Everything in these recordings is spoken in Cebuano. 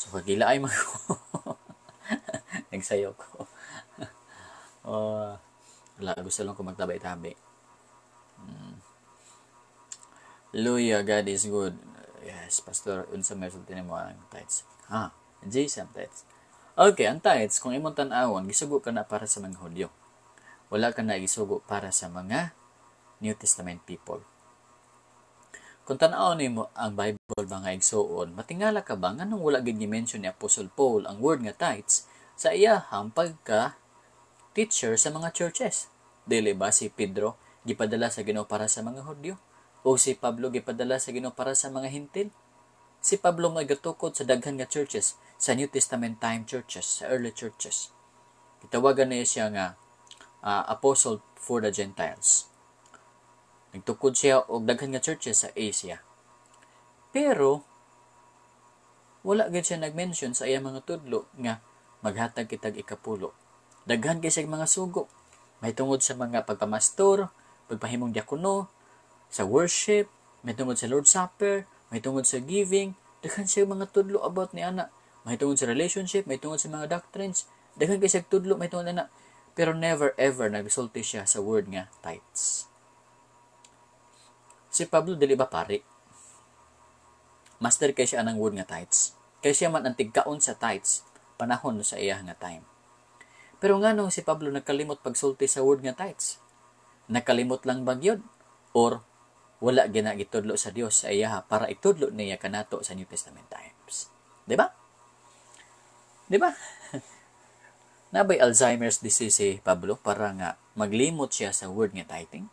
So kagilaay man ko. Nagsayo ko. Oh, wala, gusto lang ko magtabay-tabi. Hallelujah, God is good. Yes, Pastor, unsa may sulti nimo ang tithes? Ha, Jason tithes. Okay, ang tithes, kung imong tan-awon, gisugo ka na para sa mga Hudyo. Wala ka na gisugo para sa mga New Testament people. Kung tan-awon nimo ang Bible mga igsuon, matingala ka ba nganong wala gid gi-mention ni Apostle Paul ang word nga tithes sa iyahang pagka teacher sa mga churches? Dili ba si Pedro gipadala sa Ginoo para sa mga Hudyo? O si Pablo gipadala sa Ginoo para sa mga Hintil? Si Pablo may gatukod sa daghan nga churches, sa New Testament time churches, sa early churches. Gitawagan niya siya nga apostle for the Gentiles. Nagtukod siya og daghan nga churches sa Asia. Pero wala gid siya nag-mention sa iyang mga tudlo nga maghatag kitag ikapulo. Daghan kay siya mga sugo. May tungod sa mga pagpamastor, pagpahimong diakono, sa worship, may tungod sa Lord's Supper, may tungod sa giving, daghan siya mga tudlo about ni ana. May tungod sa relationship, may tungod sa mga doctrines, daghan kay siya tudlo may tungod ana. Pero never ever nagsulti siya sa word nga tithes. Si Pablo dili ba pari? Master kay siya anang word nga tithes. Kay siya man ang tigkaon sa tithes panahon sa iya nga time. Pero nganong si Pablo nagkalimot pagsulti sa word nga tithes? Nakalimot lang ba gyud? Or wala gina gitudlo sa Dios sa iya para itudlo niya kanato sa New Testament times? Di ba? Di ba? Nabay Alzheimer's disease si Pablo para nga maglimot siya sa word nga tithing?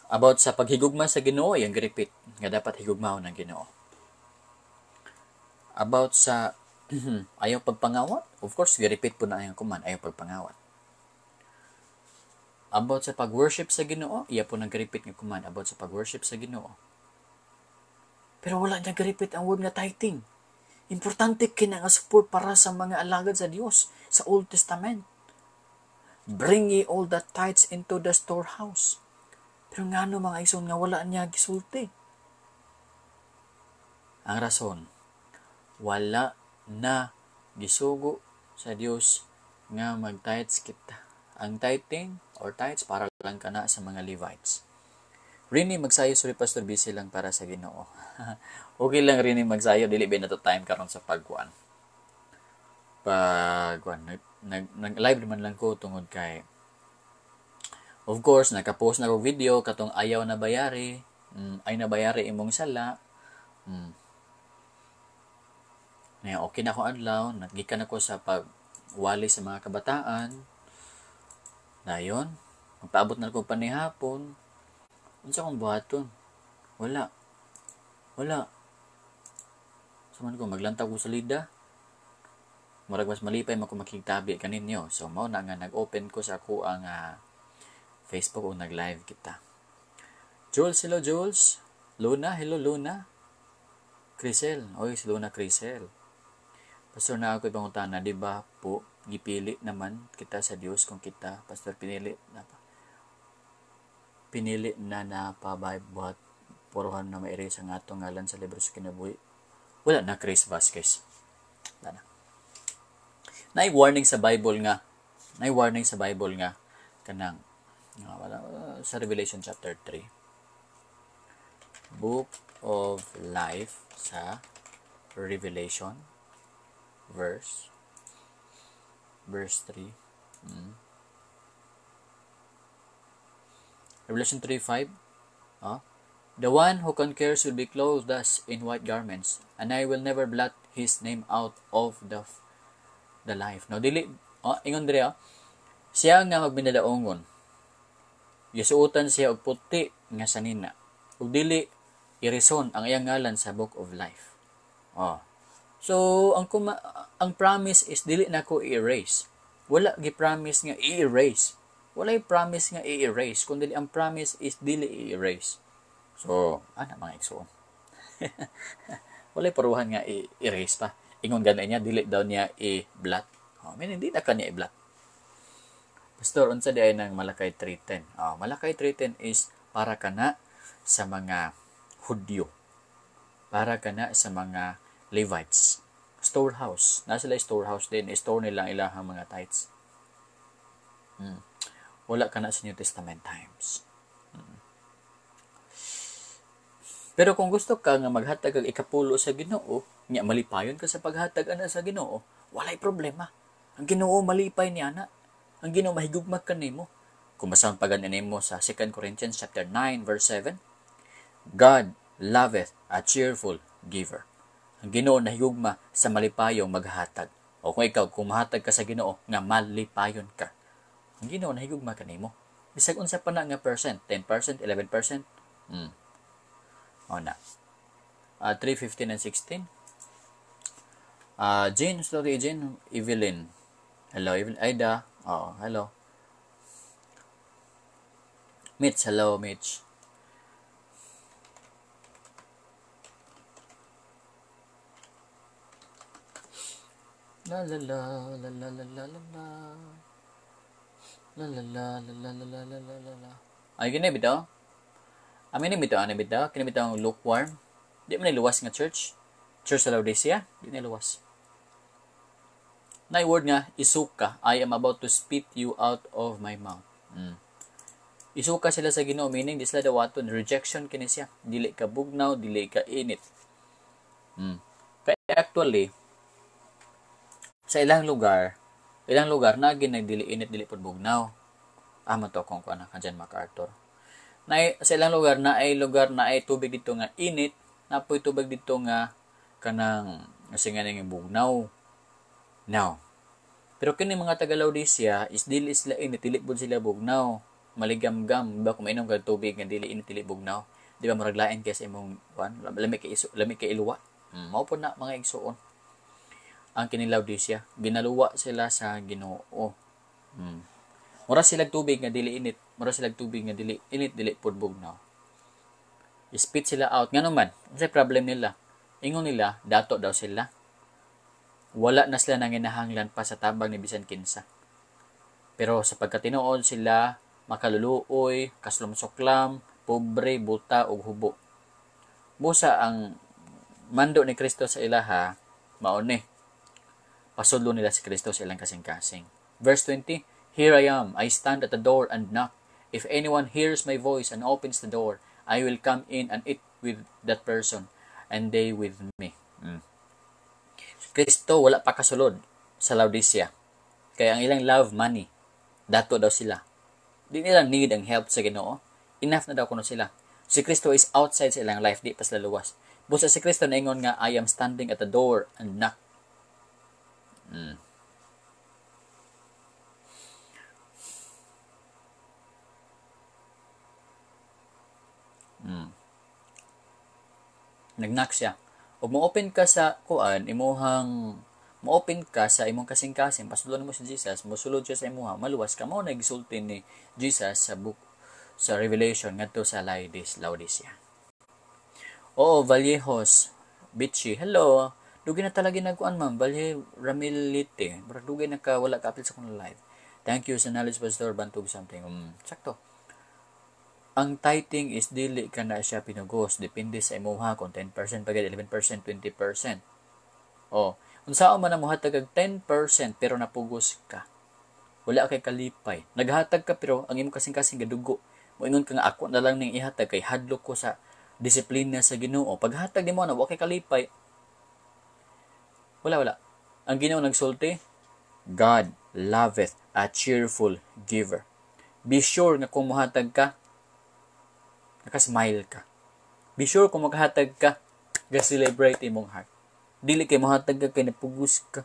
About sa paghigugma sa Ginoo, yung repeat nga dapat higugmaon ang Ginoo. About sa ayaw pagpangawat, of course, gi-repeat po na ang command, ayaw pagpangawat. About sa pag-worship sa Ginoo, iya po nag-repeat nga command about sa pag-worship sa Ginoo. Pero wala niya gi-repeat ang word nga tithing. Importante kina nga support para sa mga alagad sa Dios sa Old Testament. Bring ye all the tithes into the storehouse. Pero ngano mga igsoon nga wala niya gisulti? Ang rason, wala na gisugo sa Dios nga mag-tithes kita. Ang tithing or tithes para lang kana sa mga Levites. Rini magsayo, sorry Pastor, busy lang para sa Ginoo. Okay lang Rini magsayo, dili ba na to time karon sa pagkuan. Pagkuan, nag-live naman lang ko tungod kay of course, nakapost na ko video katong ayaw na bayari, ay na bayari imong sala. Ngayon, okay na akong adlaw, nagikan ako sa pagwali sa mga kabataan. Dayon, magpaabot na ako panihapon. Unsa akong buhaton? Wala. Wala. Saman ko, maglantaw ko sa lida. Murag mas malipay man ko makigtabi kaninyo. So, mao na nga nag-open ko sa ako ang Facebook o nag-live kita. Jules, hello Jules. Luna, hello Luna. Crisel, oy si Luna Crisel. Pastor, na ako ibangutana, di ba po gipili naman kita sa Dios kung kita, Pastor, pinili na pa. Pinili na na pa buhat puruhan na ma-erase ang atong ngalan sa libro sa kinabuhi. Wala na Chris Vasquez. Wala na. Naay warning sa Bible nga. Naay warning sa Bible nga kanang wala, sa Revelation chapter 3. Book of Life sa Revelation verse 3. Revelation 3:5. The one who conquers will be clothed thus in white garments, and I will never blot his name out of the life. No, dili, ingon diri, siya nga magbinalaongon, gisuotan siya og puti nga sanina, ug dili irison ang iyang ngalan sa book of life. Oh. So, ang promise is dili na ko i-erase. Wala gi-promise nga i-erase. Wala promise nga i-erase, kundi ang promise is dili i-erase. So, ana mga igsoon. Wala paruhan nga i-erase pa. Ingon gani niya, dili daw niya i-blot. Oh, meaning, di na kanya i-blot. Pastor, unsa di ay ng Malakay 3:10? Oh, Malakay 3:10 is para kana sa mga Hudyo. Para kana sa mga Levites. Storehouse. Na sila storehouse din. I-store nila ang ilahang mga tithes. Wala kana sa New Testament times. Pero kung gusto ka nga maghatag og ikapulo sa Ginoo, nya malipayon ka sa paghatag ana sa Ginoo, walay problema. Ang Ginoo malipay niya na. Ang Ginoo mahigugma ka nimo. Kung basahon pa gani nimo sa 2 Corinthians chapter 9 verse 7, God loveth a cheerful giver. Ang Ginoo nahigugma sa malipayong maghatag. O kung ikaw, kung mahatag ka sa Ginoo nga malipayon ka, ang Ginoo nahigugma ka nimo. Bisag unsa pa na nga percent, 10%, 11%. O na. 3, 15 and 16. Jane, sorry, Jane, Evelyn. Hello, Evelyn. Aida. Oh, hello. Mitch, hello, Mitch. La la la la la la la la la. La la la la la la la la la la. Ay, gini bitaw. Amin ni bitaw, ani bitaw. Kini bitaw ang lukewarm. Di man ni luwas nga church. Church sa Laodicea, di ni luwas. Na word nga, isuka. I am about to spit you out of my mouth. Isuka sila sa Ginoo, meaning di sila dawaton. Rejection kini siya. Dili ka bugnaw, dili ka init. Kaya actually, sa ilang lugar na ginag dili init, dili pud bugnaw. Ama to kung kuan ka John MacArthur. Na sa ilang lugar na ay lugar na ay tubig dito nga init, napoy tubig dito nga kanang kasi nga ning bugnaw. Now, pero kini mga taga Laodicea is dili sila init, dili pud sila bugnaw. Maligamgam, ba kung mainom ka tubig nga dili init, dili bugnaw, di ba murag lain kay sa imong kuan, lami kay iso, lami kay iluwa. Mao pud na mga igsuon. Ang kini Laodicea, ginaluwa sila sa Ginoo. Mura sila tubig nga dili init, mura sila tubig nga dili init, dili pud bugnaw. Spit sila out. Ngano man, unsay problem nila? Ingon nila, dato daw sila. Wala na sila nanginahanglan pa sa tabang ni bisan kinsa. Pero sa pagkatinuod sila makaluluoy, kaslumsuklam, pobre, buta ug hubo. Busa ang mando ni Kristo sa ilaha, mao ni. Pasudlo nila si Kristo sa ilang kasing-kasing. Verse 20, Here I am, I stand at the door and knock. If anyone hears my voice and opens the door, I will come in and eat with that person, and they with me. Kristo wala pa kasulod sa Laodicea. Kaya ang ilang love money, dato daw sila. Di nila need ang help sa Ginoo. Enough na daw kuno sila. Si Kristo is outside sa ilang life, di pa sila luwas. Busa si Kristo naingon nga, I am standing at the door and knock. Nag-knock siya. O mo-open ka sa kuan, imuhang mo-open ka sa imong kasing-kasing, pasudlon mo si Jesus, mosulod siya sa imuha, maluwas ka. Mao na gisulti ni Jesus sa book sa Revelation ngadto sa Laodicea. Oo, Vallejos, Bitchy, hello. Dugay na talaga nagkuan, ma'am. Valle Ramilite. Murag dugay na ka wala ka apil sa akong live. Thank you sa knowledge, Pastor Bantog something. Sakto. Ang tithing is dili ka na siya pinugos. Depende sa imuha kung 10% pagad 11%, 20%. O, unsaon man ang mohatag og 10% pero napugos ka. Wala kay kalipay. Naghatag ka pero ang imong kasing-kasing gadugo. Moingon ka nga ako na lang ning ihatag kay hadlok ko sa disiplina sa Ginoo. Paghatag nimo na wa kay kalipay. Wala, wala. Ang Ginoo nagsulti, God loveth a cheerful giver. Be sure nga kung mohatag ka, nakasmile ka. Be sure kung maghatag ka, ga-celebrate imong heart. Dili kay mohatag ka kay napugos ka.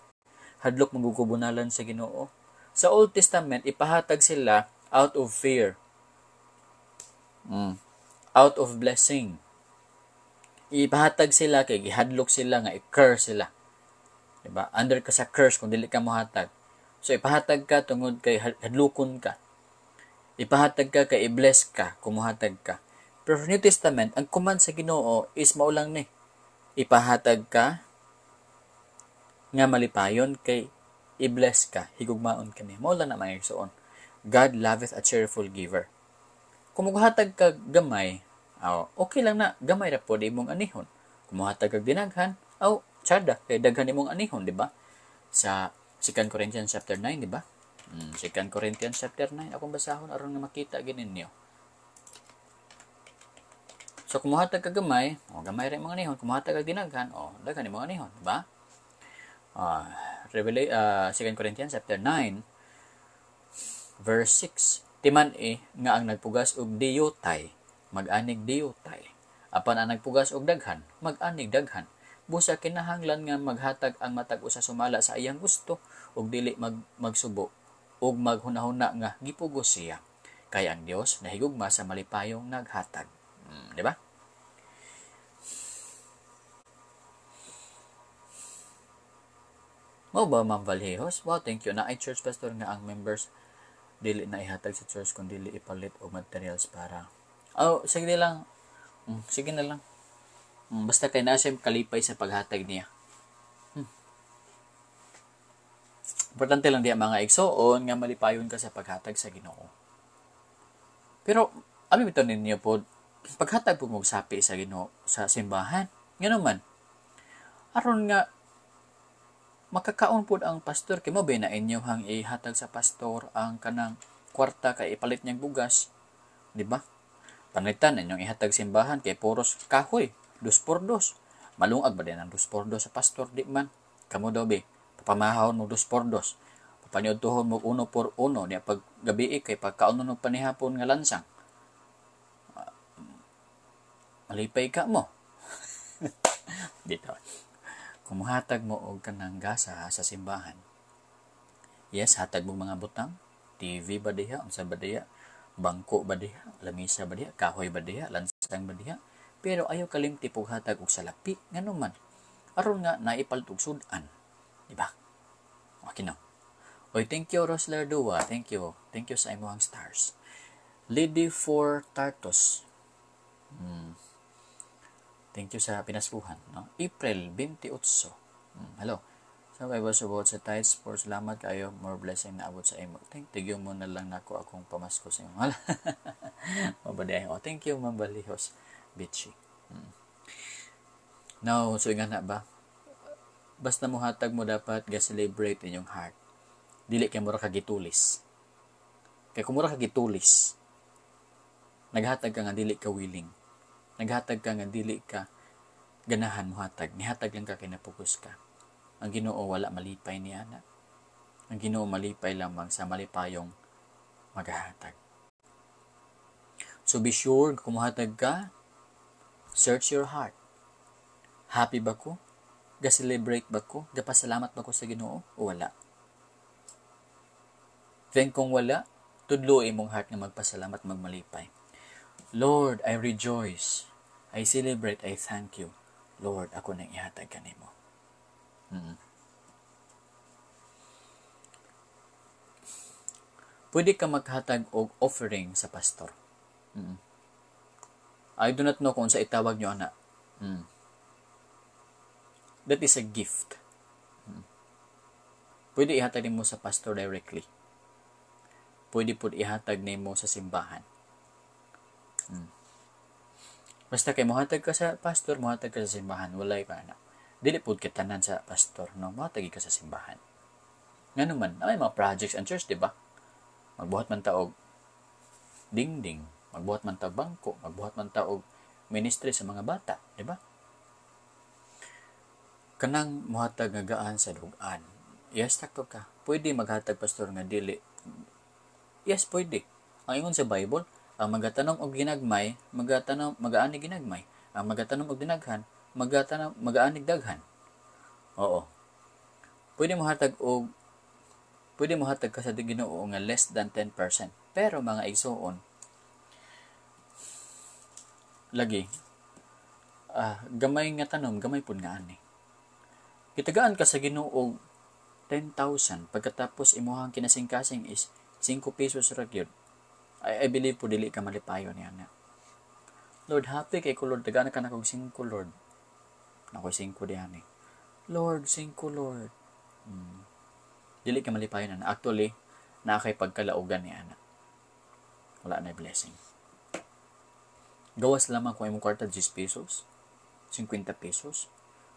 Hadlok magugubunalan sa Ginoo. Sa Old Testament, ipahatag sila out of fear. Out of blessing. Ipahatag sila kay gihadlok sila nga i-curse sila. Diba? Under ka sa curse kung dili ka mohatag. So ipahatag ka tungod kay hadlokon ka. Ipahatag ka kay i-bless ka kung mohatag ka. Pero sa New Testament, ang command sa Ginoo is maulang ni. Ipahatag ka nga malipayon kay i-bless ka, higugmaon ka ni. Mao lang na mga igsoon. God loveth a cheerful giver. Kung maghatag ka gamay, Aw, okay lang na, gamay ra pod imong anihon. Kung mohatag kag dinaghan, aw, tsada, kay daghan imong anihon, di ba? Sa 2 Corinthians chapter 9, di ba? 2 Corinthians chapter 9, akong basahon aron nga makita gid ninyo. So kung mohatag ka gamay, o gamay ra imong anihon, kung mohatag kag dinaghan, o daghan imong anihon, di ba? 2 Corinthians chapter 9 verse 6. Timan-i nga ang nagpugas og diyutay, mag-anig diyutay. Apan ang nagpugas og daghan, mag-anig daghan. Busa kinahanglan nga maghatag ang matag usa sumala sa iyang gusto ug dili magsubo ug maghunahuna nga gipugos siya. Kay ang Dios nahigugma sa malipayong naghatag. Di ba? Mao ba, Ma'am Valjejos? Wow, thank you. Na ay church pastor nga ang members dili na ihatag sa church kun dili ipalit og materials para. Oh, sige lang. Sige na lang. Basta kay naa siya kalipay sa paghatag niya. Importante lang diya mga igsoon nga malipayon ka sa paghatag sa Ginoo. Pero abi bitaw ninyo pod, paghatag po mong sapi sa Ginoo sa simbahan. Ngano man, aron nga makakaon pod ang pastor, kay mo ba na inyo hang ihatag sa pastor ang kanang kwarta kay ipalit niyang bugas, di ba? Panalitan inyong ihatag simbahan kay puros kahoy, 2x2. Malungag ba din ang 2x2 sa pastor, di man? Kamo daw be, papamahon mo 2x2. Papaniudtohon mo 1x1 niya pag gabi kay pagkaon no panihapon nga lansang. Malipay ka mo. Dito. Kung muhatag mo og kanang gasa sa simbahan, yes, hatag mo mga butang, TV ba diha, unsa ba diha, bangko ba diha, lamisa ba diha, kahoy ba diha, lansang ba diha, pero ayaw kalimti pug hatag og salapi, ngano man, aron nga naipalit og sud-an, di ba? Okay no. Oy, thank you Rosler Dua, thank you. Thank you sa imong stars. Lady for Tartos. Thank you sa pinaskuhan, no? April 28. Hello. So, I was about sa tithes for salamat kayo, more blessing na abot sa imo. Thank you mo na lang nako akong pamasko sa imo. Mabaday. Oh, thank you Ma'am Balihos Bitchy. Now, so nga na ba? Basta muhatag mo dapat ga-celebrate inyong heart. Dili kay mura ka gitulis. Kay kung mura ka gitulis, naghatag ka nga dili ka willing. Naghatag ka nga dili ka ganahan muhatag. Nihatag lang ka kay napugos ka. Ang Ginoo wala malipay ni ana. Ang Ginoo malipay lamang sa malipayong maghahatag. So be sure kung muhatag ka, search your heart. Happy ba ko? Ga-celebrate ba ko? Gapasalamat ba ko sa Ginoo? O wala? Then kung wala, tudlo imong heart nga magpasalamat, magmalipay. Lord, I rejoice. I celebrate. I thank you. Lord, ako nang ihatag kanimo. Pwede ka maghatag og offering sa pastor. I do not know kung sa itawag nyo, anak. That is a gift. Pwede ihatag nimo sa pastor directly. Pwede po ihatag nimo sa simbahan. Basta kay mohatag ka sa pastor, mohatag ka sa simbahan, walay pa na. Dili pud kay tanan sa pastor, no, mohatag ka sa simbahan. Ngano man, may mga projects ang church, di ba? Magbuhat man ta og dingding, magbuhat man ta og bangko, magbuhat man ta og ministry sa mga bata, di ba? Kanang mohatag nga gaan sa dugan. Yes, takto ka. Pwede maghatag pastor nga dili. Yes, pwede. Ang ingon sa Bible, ang magatanom og ginagmay, magatanom, magaani ginagmay. Ang magatanom og dinaghan, magatanom, magaanig daghan. Oo. Pwede mo hatag og pwede mo hatag ka sa Ginoo nga less than 10%. Pero mga igsoon, lagi gamay nga tanom, gamay pud nga ani. Gitagaan ka sa Ginoo og 10,000 pagkatapos imuhang kinasingkasing is 5 pesos ra gyud. I believe po dili ka malipayon niya na. Lord, happy kay ko Lord, tagaan ka na kog 5 Lord. Nakoy 5 diyan eh. Lord, 5 Lord. Dili ka malipayon na. Actually, naa kay pagkalaugan ni ana. Wala na blessing. Gawas lamang kung imong kwarta 10 pesos, 50 pesos.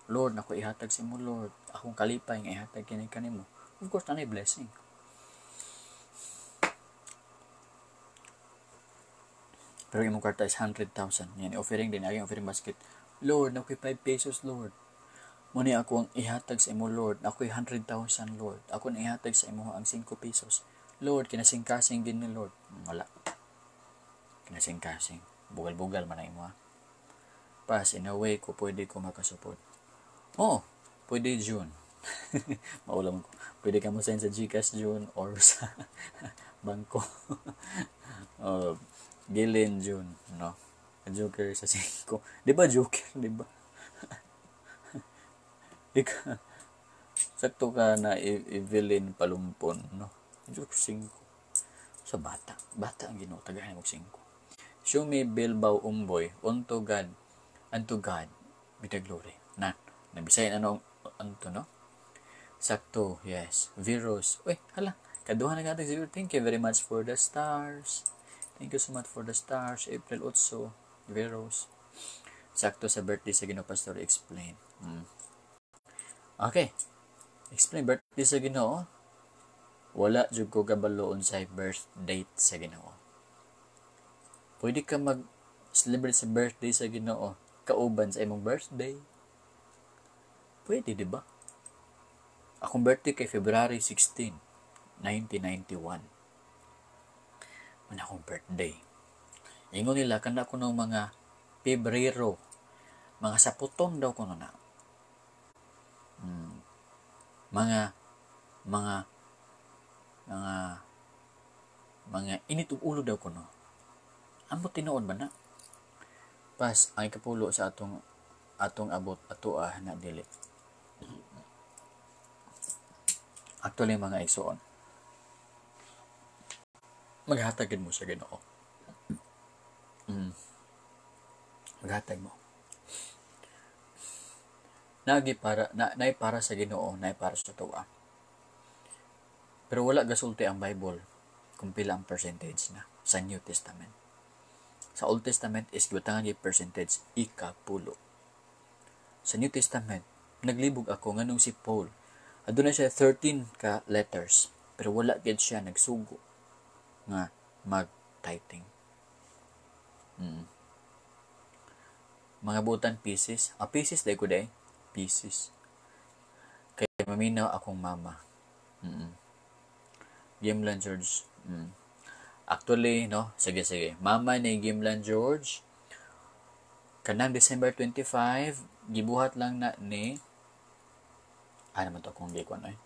Lord, ako ihatag sa imo, Lord. Akong kalipay nga ihatag kini kanimo. Of course, nanay blessing. Pero imong kwarta is 100,000. Yan, offering din, aging offering basket. Lord, nakoy 5 pesos, Lord. Muna ako ang ihatag sa imo, Lord. Ako'y 100,000, Lord. Ako na ihatag sa imo ang 5 pesos. Lord, kinasingkasing din ni Lord. Wala. Kinasingkasing. Bugal-bugal man ang imo, ha? Pas, in a way ko, pwede ko makasupport. Oo, pwede June. Maulam ko. Pwede ka mo send sa GCash, June, or sa bangko. Gilin, June, no? Joker sa 5. Di ba Joker, di ba? Ika, sakto ka na Evelyn Palumpon, no? Joker 5. Sa bata. Bata ang Ginoo. Tagahan mo 5. Show me Bilbao Umboy, unto God, unto God, be the glory. Na, nabisayin ano unto, no? Sakto, yes. Virus. Uy, hala. Kaduha na natin siguro. Thank you very much for the stars. Thank you so much for the stars. April 8, Virus. Sakto sa birthday sa Ginoo, Pastor, explain. Okay. Explain birthday sa Ginoo. Wala jud ko kabalo unsay birth date sa Ginoo. Pwede ka mag-celebrate sa birthday sa Ginoo kauban sa imong birthday. Pwede, di ba? Akong birthday kay February 16, 1991. Man akong birthday. Ingon nila, kanda ko ng mga Pebrero. Mga saputon daw ko na. Mga Mga init ug ulo daw kuno. Amot tinuod ba na? Pas ang ikapulo sa atong atong abot atoa na dili. Actually mga igsoon, maghatag mo sa Ginoo. Maghatag mo. Nagi para na nay para sa Ginoo, nay para sa tuwa. Pero wala gasulti ang Bible kung pila ang percentage na sa New Testament. Sa Old Testament is gibutangan gyud percentage ikapulo. Sa New Testament, naglibog ako nganong si Paul. Aduna siya 13 ka letters, pero wala gyud siya nagsugo nga mag-tithing. Mga butan pieces. Ah, pieces dai ko day. Pieces. Kay maminaw akong mama. Gimlan George. Actually, no? Sige, sige. Mama ni Gimlan George, kanang December 25, gibuhat lang na ni ano man to akong gikuan ay.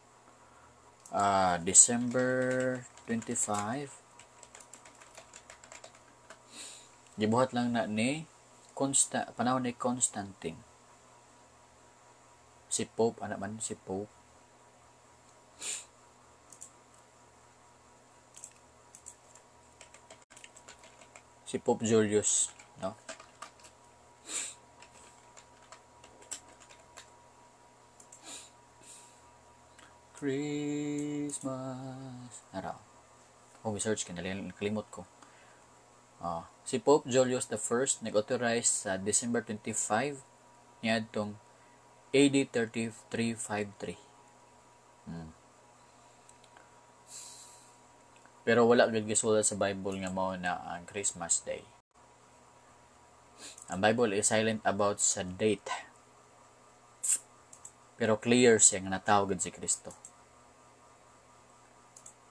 December 25, gibuhat lang na ni panahon ni Constantine. Si Pope, anak man si Pope. Si Pope Julius, no? Christmas. Nara. Oh, research ka, nakalimot ko. Si Pope Julius the First nag-authorize sa December 25 niadtong AD 3353. Pero wala gid gisulat sa Bible nga mao na ang Christmas Day. Ang Bible is silent about sa date. Pero clear siya nga natawo gid si Kristo.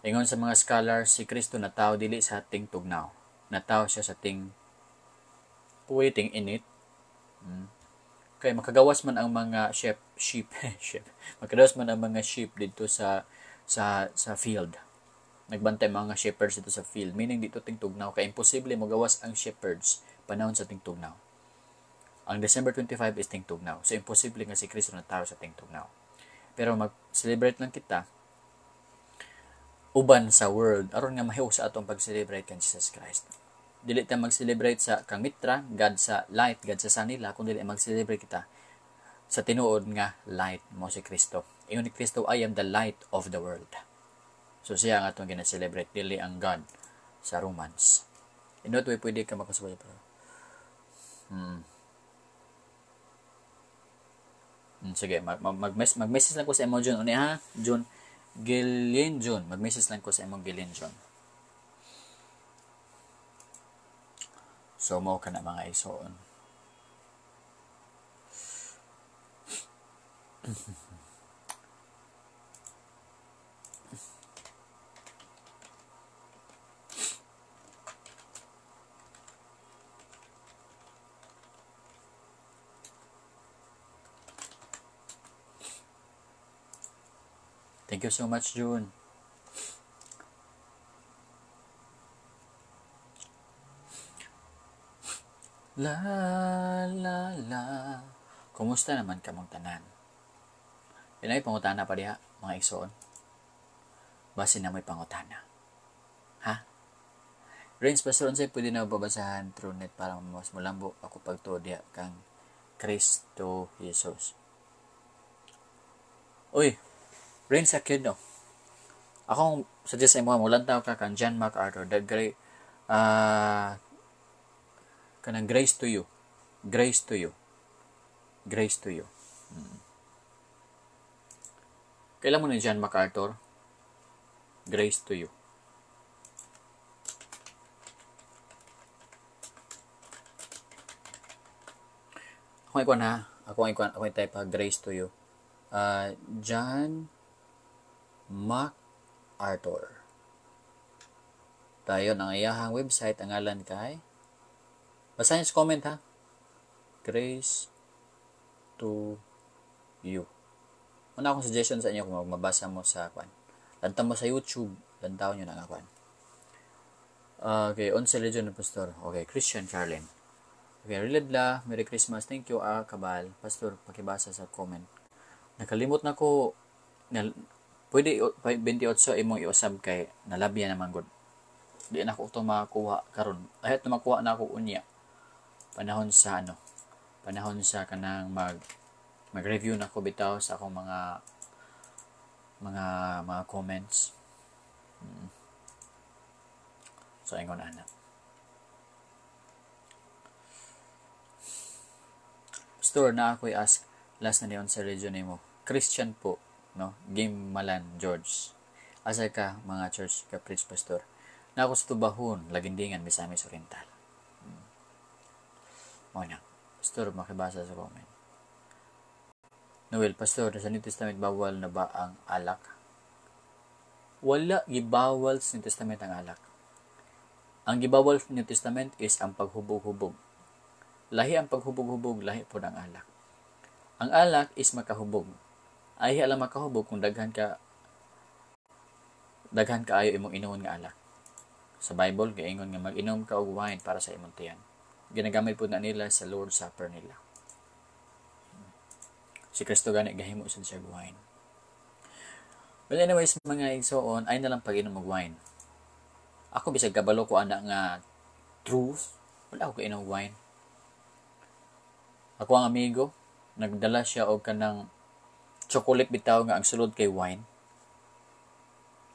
Ingon sa mga scholars, si Kristo natawo dili sa ting tugnaw. Natawo siya sa ting puwi, ting init. Kay makagawas man ang mga sheep, sheep. Makagawas man ang mga sheep didto sa sa field. Nagbantay mga shepherds dito sa field, meaning dito ting tugnaw kay imposible mogawas ang shepherds panahon sa ting tugnaw. Ang December 25 is ting tugnaw. So imposible nga si Kristo natawo sa ting tugnaw. Pero mag-celebrate lang kita uban sa world aron nga mahiw sa atong pag-celebrate kan Jesus Christ. Dili ta mag-celebrate sa kang Mitra, God sa light, God sa sanila, kun dili mag-celebrate kita sa tinuod nga light mo si Kristo. Ingon ni Kristo, I am the light of the world. So siya ang atong gina-celebrate, dili ang God sa Romans. In what way pwede ka makasabay pero Sige, mag-message lang ko sa imo, June. Uni ha? June. Gillian June. Mag-message lang ko sa imong Gillian June. So, mo ka na mga isoon. Thank you so much, June. La, la, la. Kumusta naman kamong tanan? Pinay pangutana pa diha, mga igsoon. Basin na may pangutana. Ha? Range, Pastor, unsay pwede na babasahan through net para mas mulambo ako pagtuo diha kang Kristo Jesus. Uy, Rain sa kid, no? Akong suggest sa imo, mulantaw ka kang John MacArthur, the great, kanang Grace to You. Grace to You. Grace to You. Kailan mo ni John MacArthur? Grace to You. Ako ikuan ha. Ako ikuan, ako type ha, Grace to You. John MacArthur. Tayo ang iyahang website, ang ngalan kay, basahin sa comment ha. Grace to You. Una akong suggestion sa inyo kung mabasa mo sa kwan. Lantaw mo sa YouTube, lantaw nyo na nga kwan. Okay, on sa religion ng pastor. Okay, Christian Carlin. Okay, relid la, Merry Christmas. Thank you, Kabal. Pastor, pakibasa sa comment. Nakalimot na ko, pwede 28 imong iusab kay nalabya naman gud. Di na ako ito makakuha karon. Kahit na makuha na ako unya. Panahon sa ano? Panahon sa kanang mag-review na ko bitaw sa akong mga comments. So ingon ana. Pastor, na ako'y ask last na niyon sa religion nimo. Christian po, no? Game Malan George. Asa ka mga church ka preach, pastor? Na ako sa Tubahon, Lagindingan, Misamis Oriental. Mo na. Pastor, makibasa sa comment. Noel, pastor, sa New Testament bawal na ba ang alak? Wala gibawal sa New Testament ang alak. Ang gibawal sa New Testament is ang paghubog-hubog. Lahi ang paghubog-hubog, lahi po ang alak. Ang alak is makahubog. Ay alam makahubog kung daghan kaayo imong inuon nga alak. Sa Bible giingon nga mag-inom ka og wine para sa imong tiyan. Ginagamit po na nila sa Lord's Supper nila. Si Kristo gani gahimo sad siya wine. Well, anyways, mga igsoon, ay nalang pag-inom og wine. Ako bisag kabalo ko ana nga truth, wala ako kainom og wine. Ako ang amigo, nagdala siya og kanang chocolate bitaw nga ang sulod kay wine.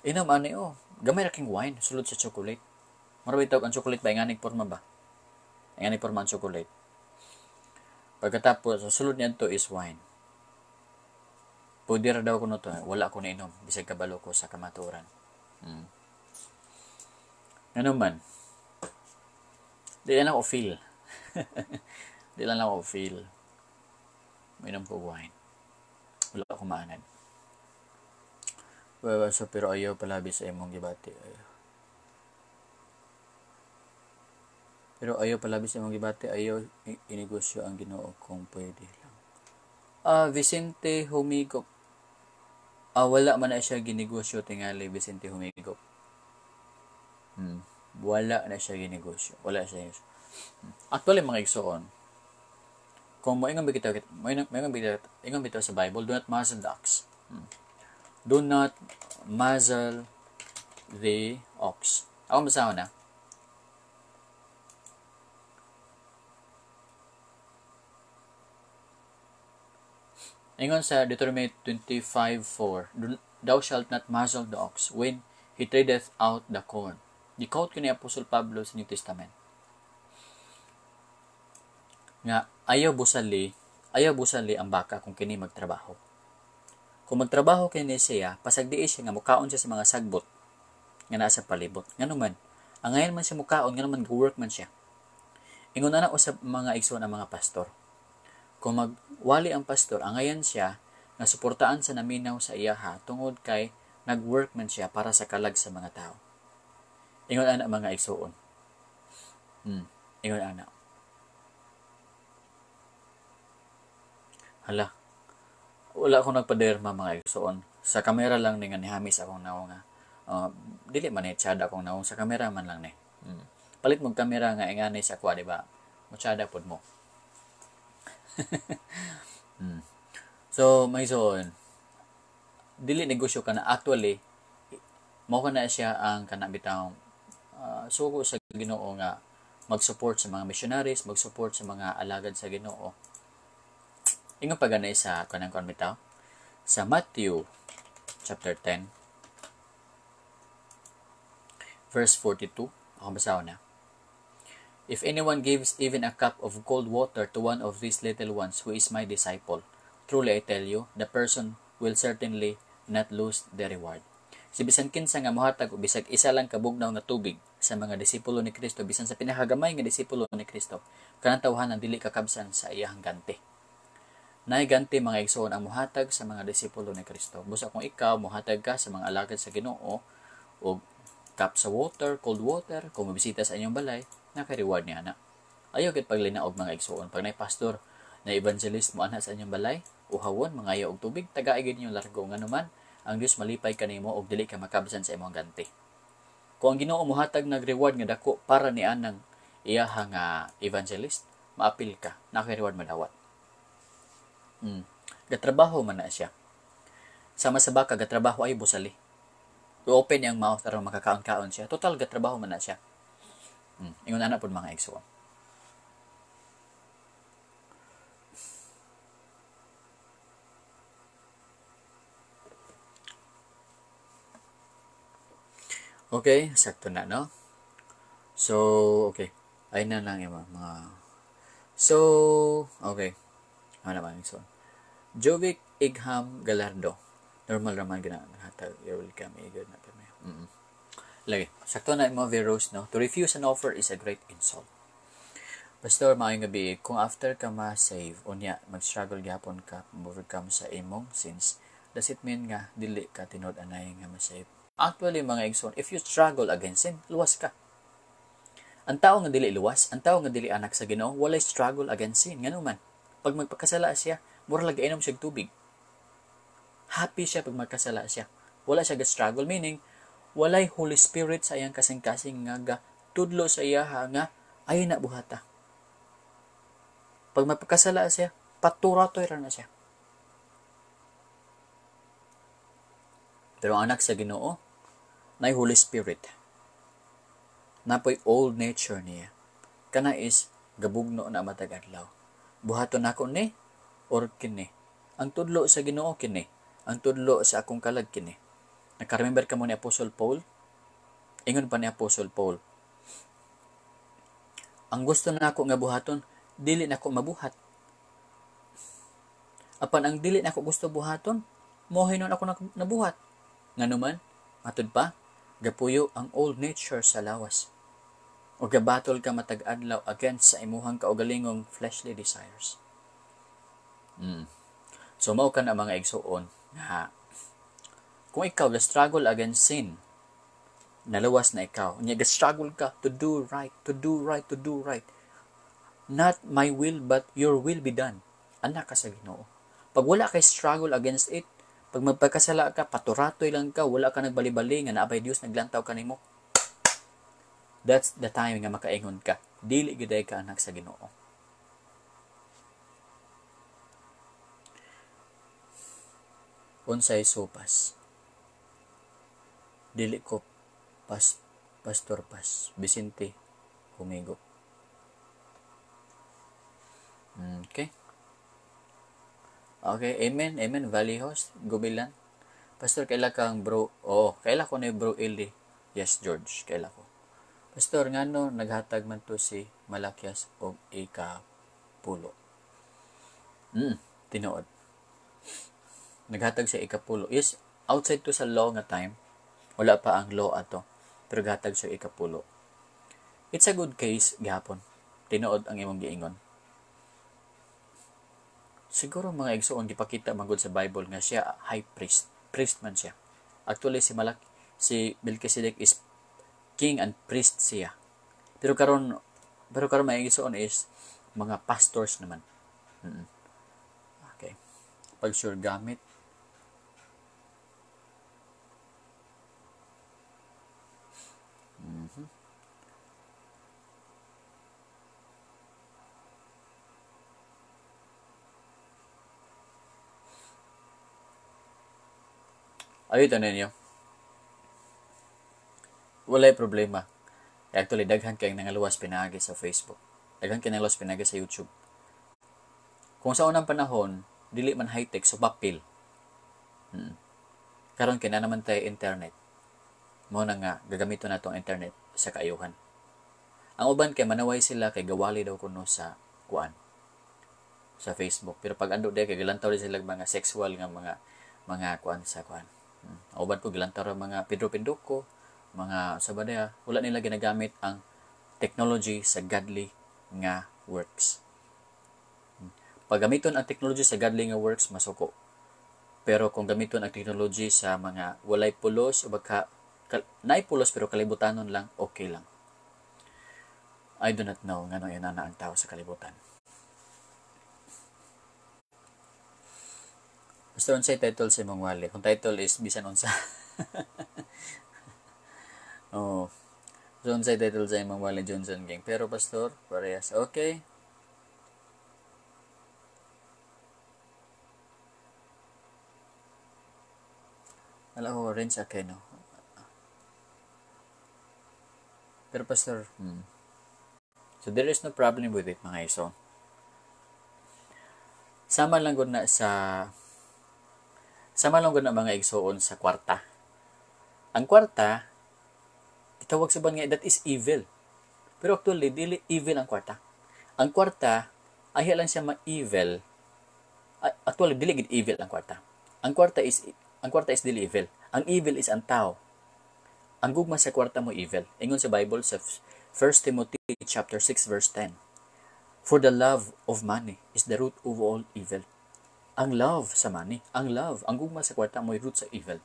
Inom ani oh, gamay ra king wine sulod sa chocolate. Mura bitaw ang chocolate ba inganing porma ba? Inganing porma ang chocolate. Pagkatapos sa sulod niadto is wine. Pwede ra daw kuno to, wala ko nainom bisag kabalo ko sa kamatuoran. Ano man? Di lang ako feel. Di lang ako feel. Mainom ko wine. Wala akong maanad. Well, so, pero ayaw palabi sa imong gibati. Pero ayaw palabi sa imong gibati, ayaw inegosyo ang Ginoo kung pwede lang. Vicente Humigop. Wala man na siya ginegosyo tingali Vicente Humigop. Wala na siya ginegosyo. Wala siya ginegosyo. Actually, mga igsoon, kung moingon bitaw sa Bible, do not muzzle the ox. Do not muzzle the ox. Ako masama na. Ingon sa Deuteronomy 25:4, thou shalt not muzzle the ox when he treadeth out the corn. Gi-quote ko ni Apostol Pablo sa New Testament. Nga ayaw busali ang baka kung kini magtrabaho. Kung magtrabaho kini siya, pasagdii siya nga mukaon siya sa mga sagbot nga naa sa palibot. Ngano man, angayan man siya mukaon, ngano man work man siya. Ingon ana usab mga igsoon ang mga pastor. Kung magwali ang pastor, angayan siya nga suportaan sa naminaw sa iyaha tungod kay nag-work man siya para sa kalag sa mga tao. Ingon ana mga igsoon. Ingon ana. Hala. Wala akong nagpaderma mga igsoon. Sa kamera lang ni nga nihamis akong naong nga. Dili man ni tsada akong naong, sa kamera man lang ni. Palit mong kamera nga ingani sa kuha, di ba? Mutsada pod mo. So, mga igsoon, dili negosyo ka na actually mao ka na siya ang kana bitawng sugo sa Ginoo nga mag-support sa mga missionaries, mag-support sa mga alagad sa Ginoo. Ingon pa ganay sa kanang kuan bitaw sa Matthew chapter 10 verse 42. Ako basahon na. If anyone gives even a cup of cold water to one of these little ones who is my disciple, truly I tell you, the person will certainly not lose the reward. Si bisan kinsa nga mohatag og bisag isa lang ka bugnaw nga tubig sa mga disipulo ni Kristo, bisan sa pinakagamay nga disipulo ni Kristo, kanang tawhanan dili kakabsan sa iyang ganti. Naay ganti mga igsoon ang mohatag sa mga disipulo ni Kristo. Busa kung ikaw mohatag ka sa mga alagad sa Ginoo og cup sa water, cold water, kung mabisita sa inyong balay, naka-reward niya na. Ayaw gid paglinaog mga igsoon. Pag naay pastor na evangelist mo ana sa inyong balay, uhawon, mangayo og tubig, tagay gid ninyong largo. Nganuman, ang Dios malipay kanimo og dili ka makabsan sa imong ganti. Kung ang Ginoo mohatag nag reward nga dako para ni anang iyaha nga evangelist, maapil ka, naka-reward madawat. Gatrabaho man na siya. Sama sa baka, gatrabaho ay busali. I-open niyang mouth aron makakaon-kaon siya. Total, gatrabaho man na siya. Ingon ana pod mga igsoon. Okay, sakto na, no? So, okay. Ayun na lang yung mga... So, okay. Ano naman, so, Jovic Igham Galardo. Normal raman gina. You're welcome. Good na kami. Lagi. Sakto na mo, Veros, no? To refuse an offer is a great insult. Pastor, maayong gabi, kung after ka ma-save, unya, mag-struggle gyapon ka, overcome sa imong sins, does it mean nga, dili ka tinuod anay nga ma-save? Actually, mga igsoon, if you struggle against sin, luwas ka. Ang tao nga dili luwas, ang tao nga dili anak sa Ginoo, walay struggle against sin. Ngano man, pag magpakasala siya, mura lang gainom siya og tubig. Happy siya pag magkasala siya. Wala siya ga-struggle, meaning, walay Holy Spirit sa iyang kasing-kasing nga gatudlo sa iyaha nga ay na buhata. Pag magpakasala siya, paturatoy ra na siya. Pero ang anak sa Ginoo, nay Holy Spirit. Napoy old nature niya. Kana is gabugno na matag adlaw. Buhaton nako ni or kini. Ang tudlo sa Ginoo kini. Ang tudlo sa akong kalag kini. Naka-remember ka mo ni Apostle Paul? Ingon pa ni Apostle Paul, ang gusto nako nga buhaton, dili nako mabuhat. Apan ang dili nako gusto buhaton, mo hinon ako nabuhat. Nganuman, matud pa, gapuyo ang old nature sa lawas. O gabatol ka matag adlaw against sa imuhang kaugalingong fleshly desires. So mao ka na mga igsuon nga kung ikaw ga struggle against sin, naluwas na ikaw. Unya ga struggle ka to do right, to do right, to do right. Not my will but your will be done. Anak ka sa Ginoo. Pag wala kay struggle against it, pag magpagkasala ka, paturatoy lang ka, wala ka nagbalibali nga naabay Dios naglantaw ka nimo. That's the time nga makaingon ka. Dili gyud ka anak sa Ginoo. Unsay sopas? Dili ko pastor pas Vicente Humigo. Okay. Okay, amen, amen, Valley Host, Gubilan. Pastor, kaila kang bro? Oh, kaila ko ni bro Eli. Yes, George, kaila ko. Pastor, ngano naghatag man to si Malakias og ika ikapulo. Tinuod. Naghatag siya ikapulo. Yes, outside to sa law nga time, wala pa ang law ato, pero naghatag siya ikapulo. It's a good case gihapon. Tinuod ang imong giingon. Siguro mga igsoon gipakita man gud sa Bible nga siya high priest. Priest man siya. Actually si Melchizedek is king and priest siya. Pero karon mga igsoon is mga pastors naman. Okay. Pag sure gamit. Ayun ninyo. Walay problema. Actually, daghan kayong nangaluwas pinaagi sa Facebook. Daghan kayong nangaluwas pinaagi sa YouTube. Kung sa unang panahon, dili man high-tech, so papel. Karon kay na naman tayo internet. Mao na nga, gagamiton na itong internet sa kaayuhan. Ang uban kay manaway sila kay gawali daw kuno sa kuan sa Facebook. Pero pag ando day kay gilantaw din sila mga sexual nga mga kuan sa kuan. Ang uban ko gilantaw ra mga Pedro Penduko, mga sa badaya, wala nila ginagamit ang technology sa godly nga works. Pag gamiton ang technology sa godly nga works, masuko. Pero kung gamiton ang technology sa mga walay pulos o baka naay pulos pero kalibutanon lang, okay lang. I do not know ngano inana ang tao sa kalibutan. Basta unsay title sa imong wali? Kung title is bisan unsa. Oh. So unsay title sa imong wali, Johnson Gang? Pero pastor, parehas. Okay. Wala ko rin sa akin, no? Pero pastor, So there is no problem with it, mga iso. Sama lang gud na mga igsoon sa kwarta. Ang kwarta, itawag sa ban nga that is evil. Pero actually, dili evil ang kwarta. Ang kwarta, ahiya lang siya ma-evil. Actually, dili gid evil ang kwarta. Ang kwarta is dili evil. Ang evil is ang tao. Ang gugma sa kwarta mo evil. Ingon sa Bible sa 1 Timothy chapter 6 verse 10. For the love of money is the root of all evil. Ang love sa money, ang love, ang gugma sa kwarta mo root sa evil.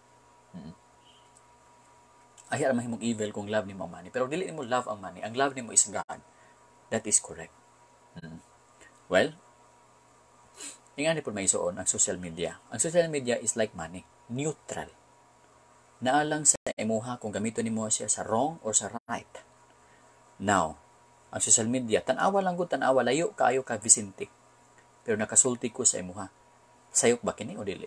Ay ara mahimong evil kung love nimo ang money, pero dili nimo love ang money. Ang love nimo is God. That is correct. Well, ingani pud maisuon ang social media. Ang social media is like money, neutral. Naalang sa imuha kung gamiton nimo siya sa wrong or sa right. Now, ang social media, tan-awa lang gud, tan-awa, layo kaayo ka Vicente. Pero nakasulti ko sa imuha. Sayop ba kini o dili?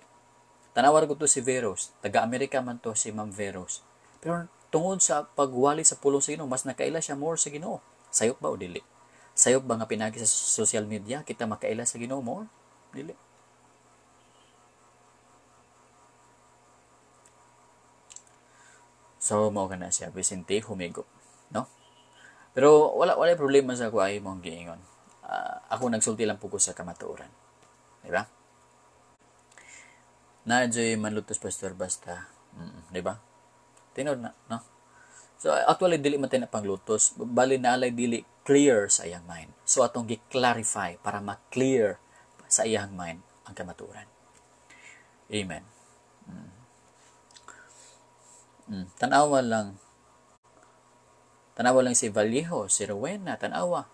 Tan-awa ra gud to si Veros, taga-Amerika man to si Ma'am Veros. Pero tungod sa pagwali sa pulong sa Ginoo, mas nakaila siya more sa Ginoo. Sayop ba o dili? Sayop ba nga pinagi sa social media kita makaila sa Ginoo more? Dili. So mao kana siya Vicente humigop, no? Pero wala problema sa ako ay mong giingon. Ako nagsulti lang po ko sa kamatuoran. Di ba? Na-enjoy manlutos pastor basta, di ba? Tinod na, no? So actually dili man tayo na panglutos, bali naalay dili clear sa iyang mind. So atong gi-clarify para ma-clear sa iyang mind ang kamatuoran. Amen. Tanawa lang. Tanawa lang si Vallejo, si Rowena, tanawa.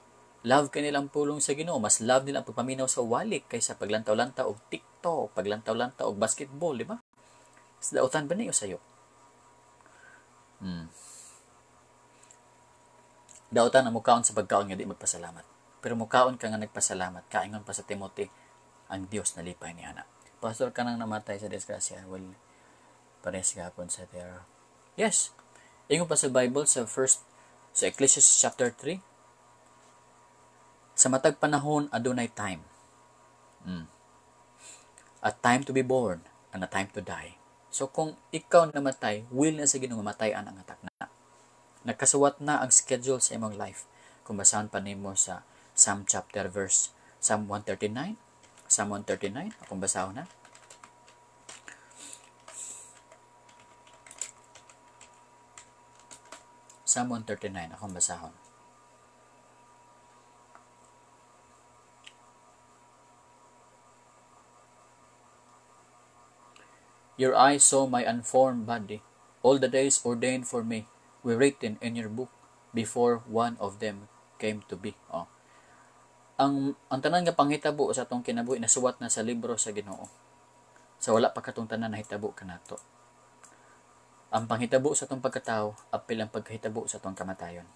Love kay nilang pulong sa Ginoo, mas love nila ang pagpaminaw sa walik kaysa paglantaw-lantaw og TikTok, paglantaw-lantaw og basketball, di ba? Sa dautan ba niyo sayo? Dautan ang mukaon sa pagkaon nga di magpasalamat. Pero mukaon ka nga nagpasalamat, kaingon pa sa Timothy, ang Dios nalipay ni ana. Pastor ka nang namatay sa disgrasya, well, parehas gapon sa terror. Yes. Ingon pa sa Bible sa Ecclesiastes chapter 3, sa matag panahon adunay time. A time to be born and a time to die. So kung ikaw namatay, will na sa Ginoo mamatayan ang atak na. Nakasuwat na ang schedule sa imong life. Kung basahan pa nimo sa Psalm chapter verse, Psalm 139. Psalm 139. Akong basahon na. Psalm 139. Akong basahon. Your eyes saw my unformed body. All the days ordained for me were written in your book before one of them came to be. Oh. Ang tanan nga panghitabo sa atong kinabuhi nasuwat na sa libro sa Ginoo. Sa wala pa katong tanan nahitabo kanato. Ang panghitabo sa atong pagkatao, apil ang pagkahitabo sa atong kamatayon.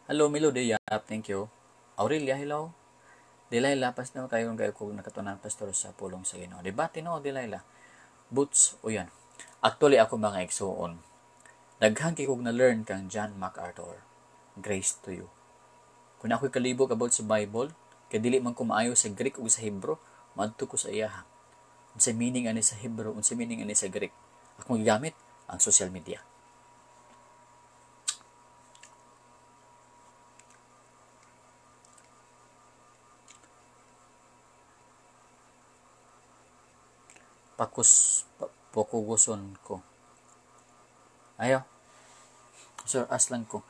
Hello, Melody. Yap, thank you. Aurelia, hello. Delilah, pas na kayo kung nakatunan pastor sa pulong sa Ginoo. Diba? Tinuod, Delilah. Boots, o yan. Actually, ako mga igsuon. Daghan kay kog na-learn kang John MacArthur. Grace to you. Kung ako'y kalibog about sa Bible, kay dili man ko maayo sa Greek ug sa Hebrew, maadto ko sa iyaha. Unsay meaning ani sa Hebrew, unsay meaning ani sa Greek. Akong gigamit ang social media. Pakus pokuguson ko. Ayaw. Sir, aslan ko.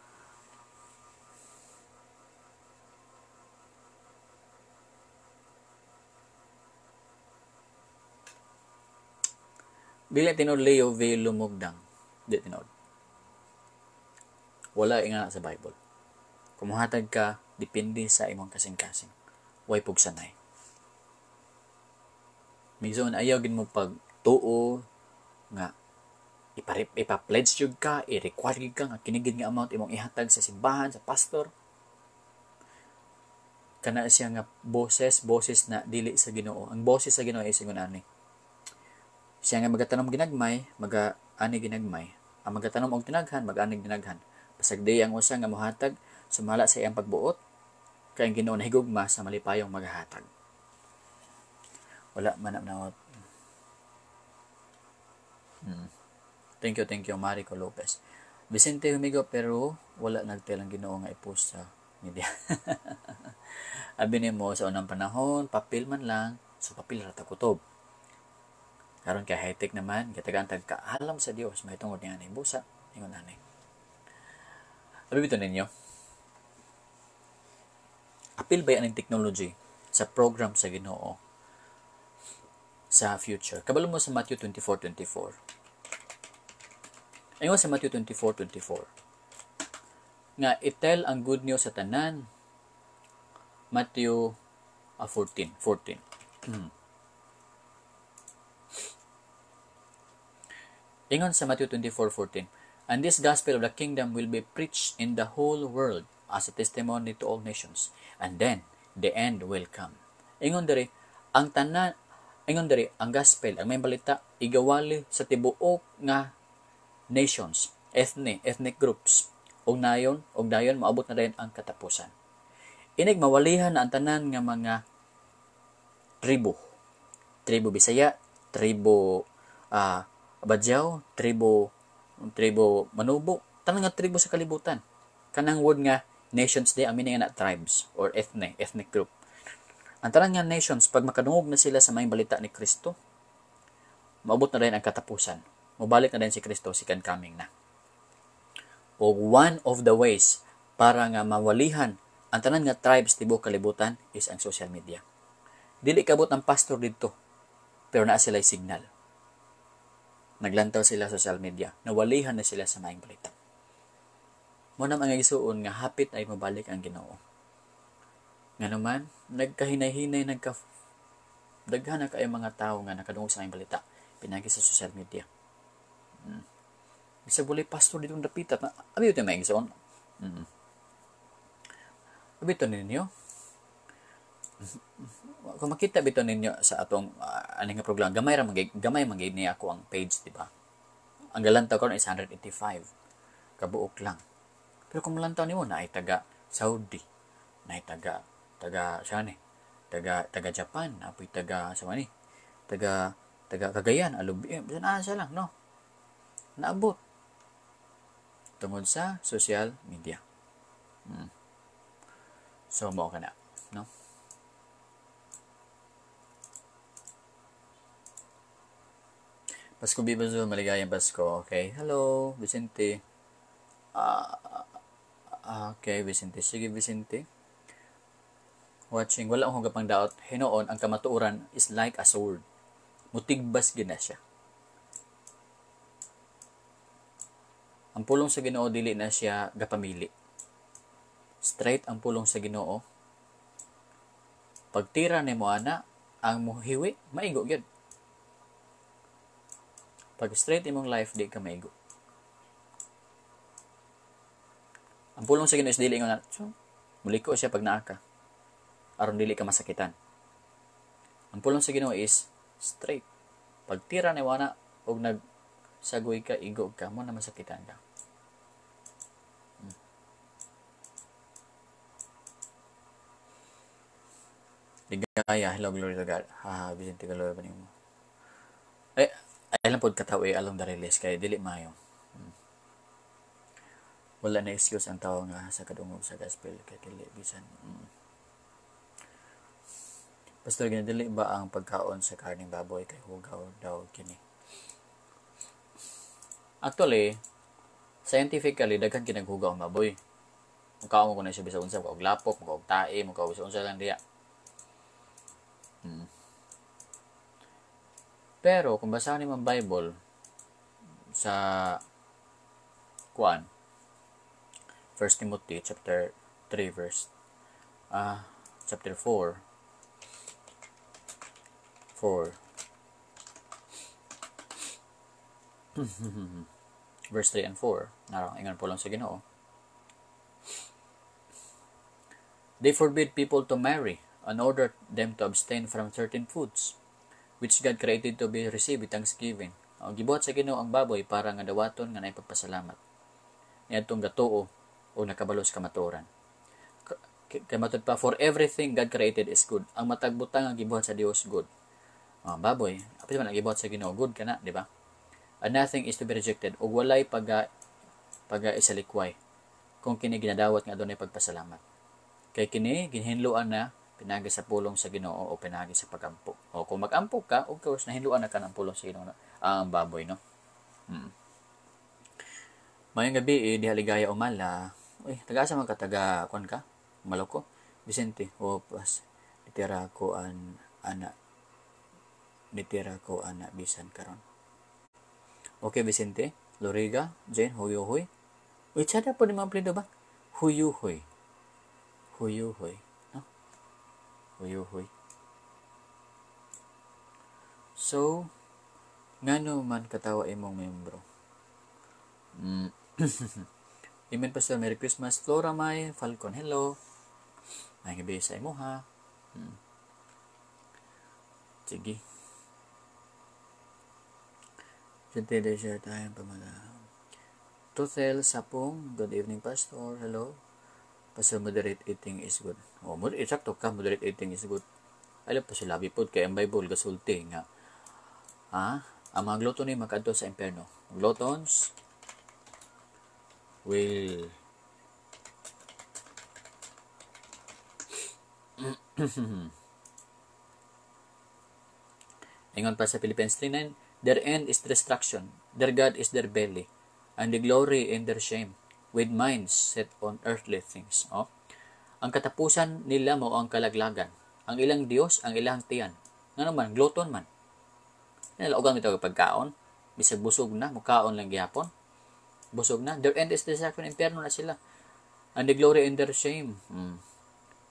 Dili tinuod Leo V. Lumugdang. Dili tinuod. Wala nga sa Bible. Kumuhatag ka, depende sa imong kasing-kasing. Way pugsanay. Minsan ayaw gin mo pag tuo nga ipa-pledge jud ka, i-require jud ka nga kini gid nga amount imong ihatag sa simbahan, sa pastor. Kana siya nga boses na dili sa Ginoo. Ang boses sa Ginoo ay ingon ani. Siya nga magatanom ginagmay, maga-ani ginagmay. Ang magatanom og tinaghan, mag-ani tinaghan. Pasagdi ang usa nga mohatag sumala sa iyang pagbuot, kay ang Ginoo nahigugma sa malipayong magahatag. Wala man na. Thank you, Marico Lopez. Vicente Humigo, pero wala nagtell ang Ginoo nga i-post sa media. Abi nimo sa unang panahon, papel man lang, so papel ra ta kutob. Karon kay high-tech naman, gitagaan tag kaalam sa Dios mahitungod niya ani busa, ingon ani. Abi bitaw ninyo. Apil ba ang technology sa program sa Ginoo sa future? Kabalo mo sa Matthew 24:24. Ingon sa Matthew 24:24 nga i-tell ang good news sa tanan. Matthew 14:14. Ingon sa Matthew 24:14, and this gospel of the kingdom will be preached in the whole world as a testimony to all nations, and then the end will come. Ingon diri ang tanan, ingon diri ang gospel, ang may balita igawali sa tibuok nga nations, ethnic groups, ug nayon ug dayon moabot na dayon ang katapusan. Inig mawalihan na ang tanan nga mga tribo. Tribo Bisaya, tribo Badyaw, tribo Manubo, tanan nga tribo sa kalibutan. Kanang word nga nations day, ang meaning nga na tribes or ethnic group. Ang tanan nga nations, pag makadungog na sila sa may balita ni Kristo, maabot na rin ang katapusan. Mubalik na din si Kristo, second coming na. O one of the ways para nga mawalihan ang tanan nga tribes tibuok kalibutan is ang social media. Dili kabot ang pastor didto, pero naa sila signal. Naglantaw sila sa social media, nawalihan na sila sa maayong balita. Mo na mga igsuon nga hapit ay mabalik ang Ginoo. Nganuman, nagkahinay-hinay, daghan na kayo mga tao nga nakadungog sa maayong balita pinagi sa social media. Bisag walay pastor ditong dapitat na abi ito may igsuon. Abi ito ninyo. Kung makita bitaw ninyo sa atong ani nga programa, gamay man gid niya ako ang page, di ba? Ang galantaw karon is 185 kabuok lang. Pero kung malantaw nimo na ay taga Saudi, na ay taga siya ni, taga Japan, apoy taga sa man ni, taga Cagayan, Alubi, bisan asa lang, no? Naabot tungod sa social media. So mao kana, no? Pasko Bibo Zoom, maligayang Pasko. Okay, hello Vicente. Okay, Vicente. Sige, Vicente. Watching, wala akong gapang daot. Hinoon, ang kamatuoran is like a sword. Mutigbas gid na siya. Ang pulong sa Ginoo dili na siya gapamili. Straight ang pulong sa Ginoo. Pagtira nimo ana, ang muhiwi maigo gyud. Pag straight imong life, di ka maigo. Ang pulong sa Ginoo is dili nga so, muliko siya pag naa ka. Aron dili ka masakitan. Ang pulong sa Ginoo is straight. Pagtira ni wana og nagsagoy ka, igo ka, mo na masakitan ka. Ligaya, hello, glory to God. Ha, Vicente Galoy pa nimo. Ay, ay lang pod kataw along the release kay dili maayo. Wala na excuse ang tao nga sa kadungog sa gospel kay dili bisan. Pastor, ginadili ba ang pagkaon sa karning baboy kay hugaw daw kini? Actually, scientifically daghan kinaghugaw ang baboy. Mukaon ko na siya bisag unsa, mukaog lapok, mukaog tae, mukaog bisag unsa lang diya. Pero kung basahan nimo ang Bible sa kuan 1 Timothy chapter 3 verse chapter 4 verse 3 and 4, narang ingon po lang sa Ginoo. They forbid people to marry and order them to abstain from certain foods which God created to be received with thanksgiving. O, gibuhat sa Ginoo ang baboy para nga dawaton nga naipagpasalamat niadtong gatuo o nakabalo sa kamatuoran. Kay matud pa, for everything God created is good. Ang matag butang ang gibuhat sa Dios good. O, baboy, apil man ang gibuhat sa Ginoo, good kana, di ba? And nothing is to be rejected ug walay paga isalikway kung kini ginadawat nga adunay pagpasalamat. Kay kini gihinloan na pinagi sa pulong sa Ginoo o pinagi sa pagampo. O kung magampo ka, of course nahinloan na ka ng pulong sa Ginoo, ang baboy, no? Mayong gabi diha ligaya umala. Uy, taga-asa man ka, taga kuan ka? Maloko? Vicente, o pas nitira ko an ana. Nitira ko ana bisan karon. Okay, Vicente, Loriga, Jane, huyuhoy. Uy, tsada po ni mga plido ba? Huyuhoy. Huyuhoy. No? Huyuhoy. So, ngano man katawa imong membro? Amen, Pastor. Merry Christmas. Flora May Falcon, hello. May gabi sa imo, ha. Sige. Siyempre, share tayo pamala. Tothel Sapong, good evening, Pastor. Hello. Pastor, moderate eating is good. Oh, moderate, sakto ka, moderate eating is good. Alam pa sila, bipod kay ang Bible, gasulti nga. Ha? Ang mga glutton ni makadto sa impyerno. Glutons will ingon pa sa Philippians 3:9, their end is destruction, their God is their belly, and the glory in their shame, with minds set on earthly things. Oh? Ang katapusan nila mao ang kalaglagan. Ang ilang Dios, ang ilang tiyan. Nga naman, glutton man. Nalaugan ito pagkaon, bisag busog na, mukaon lang gihapon. Busog na. Their end is destruction, impyerno na sila. And the glory in their shame,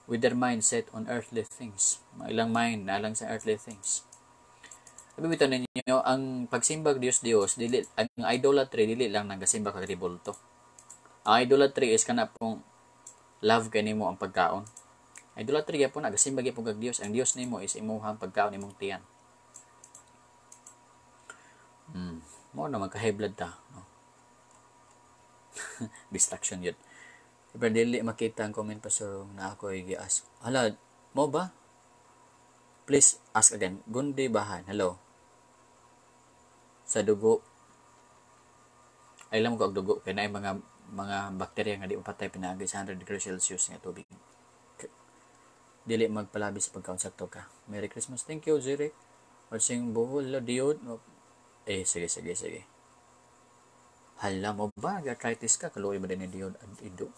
with their mind set on earthly things. Ang ilang mind na lang sa earthly things. Sabi bitaw ninyo, ang pagsimbag Dios-Dios, dili, ang idolatry, dili lang nagasimba kag ribulto. Ang idolatry is kana pong love kay nimo ang pagkaon. Idolatry gyapon nagasimba gyapon kag Dios. Ang Dios nimo is imuhang pagkaon, imong tiyan. Mo na magka-high blood ta, no? Distraction yun. Pero dili makita ang comment, Pastor, na ako i-ask. Hala, mo ba? Please ask again. Gundi bahan. Hello. Sa dugo. Ay lang mo og dugo kay naay mga bakterya nga di mapatay pinaagi sa 100 degrees Celsius nga tubig. Dili magpalabi sa pagkaon, sakto ka. Merry Christmas. Thank you, Jeric. Watching Bohol, Diod. Eh, sige, sige, sige. Hala mo ba? Arthritis ka? Kaluoy ba din ni Diod Ido?